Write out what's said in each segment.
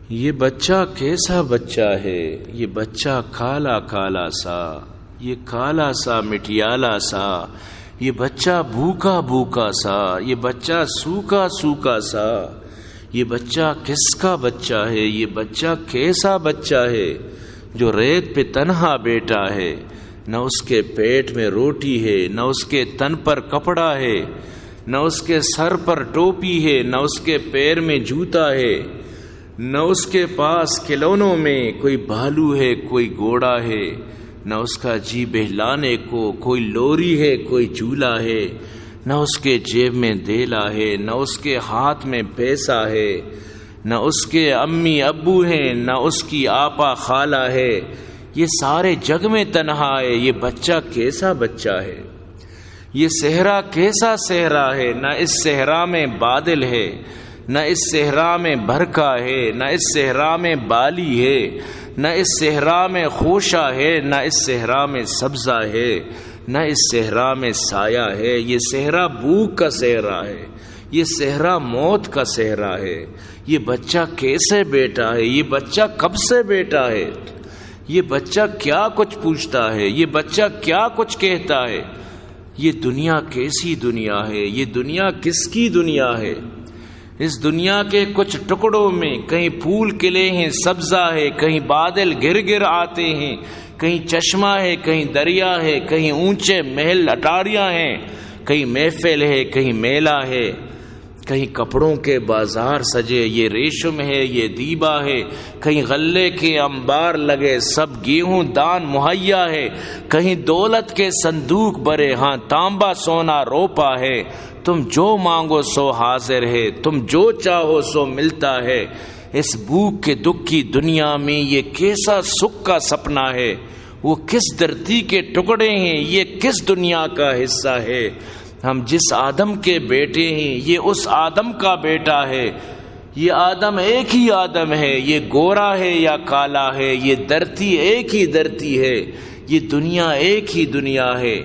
یہ بچہ کیسا بچہ ہے؟ یہ بچہ کالا کالا سا، یہ کالا سا مٹیالا سا، یہ بچہ بھوکا بھوکا سا، یہ بچہ سوکھا سوکھا سا۔ یہ بچہ کس کا بچہ ہے؟ یہ بچہ کیسا بچہ ہے جو ریت پہ تنہا بیٹا ہے؟ نہ اس کے پیٹ میں روٹی ہے، نہ اس کے تن پر کپڑا ہے، نہ اس کے سر پر ٹوپی ہے، نہ اس کے پیر میں جوتا ہے، نہ اس کے پاس کھلونوں میں کوئی بھالو ہے، کوئی گھوڑا ہے، نہ اس کا جی بہلانے کو کوئی لوری ہے، کوئی جھولا ہے، نہ اس کے جیب میں دیلا ہے، نہ اس کے ہاتھ میں پیسہ ہے، نہ اس کے امی ابو ہیں، نہ اس کی آپا خالہ ہے۔ یہ سارے جگ میں تنہا ہے۔ یہ بچہ کیسا بچہ ہے؟ یہ صحرا کیسا صحرا ہے؟ نہ اس صحرا میں بادل ہے، نہ اس صحرا میں برکھا ہے، نہ اس صحرا میں بالی ہے، نہ اس صحرا میں خوشا ہے، نہ اس صحرا میں سبزہ ہے، نہ اس صحرا میں سایہ ہے۔ یہ صحرا بھوک کا صحرا ہے، یہ صحرا موت کا صحرا ہے۔ یہ بچہ کیسے بیٹا ہے؟ یہ بچہ کب سے بیٹا ہے؟ یہ بچہ کیا کچھ پوچھتا ہے؟ یہ بچہ کیا کچھ کہتا ہے؟ یہ دنیا کیسی دنیا ہے؟ یہ دنیا کس کی دنیا ہے؟ اس دنیا کے کچھ ٹکڑوں میں کہیں پھول کھلے ہیں، سبزہ ہے، کہیں بادل گھر گھر آتے ہیں، کہیں چشمہ ہے، کہیں دریا ہے، کہیں اونچے محل اٹاریاں ہیں، کہیں محفل ہے، کہیں میلہ ہے، کہیں کپڑوں کے بازار سجے، یہ ریشم ہے، یہ دیبا ہے، کہیں غلے کے انبار لگے، سب گیہوں دان مہیا ہے، کہیں دولت کے صندوق بھرے، ہاں تانبا سونا روپا ہے۔ تم جو مانگو سو حاضر ہے، تم جو چاہو سو ملتا ہے۔ اس بھوک کے دکھ کی دنیا میں یہ کیسا سکھ کا سپنا ہے؟ وہ کس دھرتی کے ٹکڑے ہیں؟ یہ کس دنیا کا حصہ ہے؟ ہم جس آدم کے بیٹے ہیں، یہ اس آدم کا بیٹا ہے۔ یہ آدم ایک ہی آدم ہے، یہ گورا ہے یا کالا ہے، یہ دھرتی ایک ہی دھرتی ہے، یہ دنیا ایک ہی دنیا ہے۔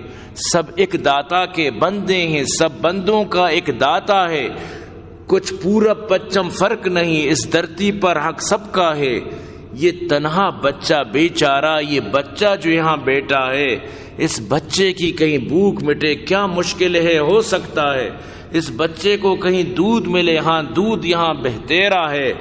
سب ایک داتا کے بندے ہیں، سب بندوں کا ایک داتا ہے۔ کچھ پورب پچھم فرق نہیں، اس دھرتی پر حق سب کا ہے۔ یہ تنہا بچہ بیچارہ، یہ بچہ جو یہاں بیٹا ہے، اس بچے کی کہیں بھوک مٹے، کیا مشکل ہے، ہو سکتا ہے اس بچے کو کہیں دودھ ملے، ہاں دودھ یہاں بہتیرا ہے۔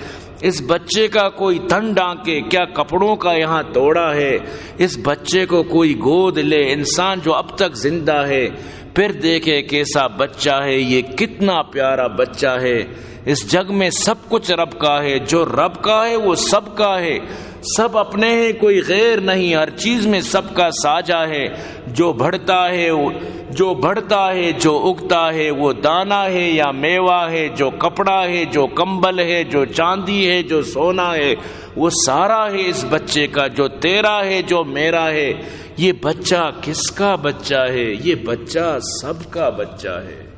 اس بچے کا کوئی تن ڈھانکے، کیا کپڑوں کا یہاں توڑا ہے؟ اس بچے کو کوئی گود لے، انسان جو اب تک زندہ ہے، پھر دیکھے کیسا بچہ ہے، یہ کتنا پیارا بچہ ہے۔ اس جگ میں سب کچھ رب کا ہے، جو رب کا ہے وہ سب کا ہے، سب اپنے ہیں، کوئی غیر نہیں، ہر چیز میں سب کا ساجھا ہے۔ جو بڑھتا ہے وہ، جو بڑھتا ہے، جو اگتا ہے، وہ دانا ہے یا میوہ ہے، جو کپڑا ہے، جو کمبل ہے، جو چاندی ہے، جو سونا ہے، وہ سارا ہے اس بچے کا، جو تیرا ہے، جو میرا ہے۔ یہ بچہ کس کا بچہ ہے؟ یہ بچہ سب کا بچہ ہے۔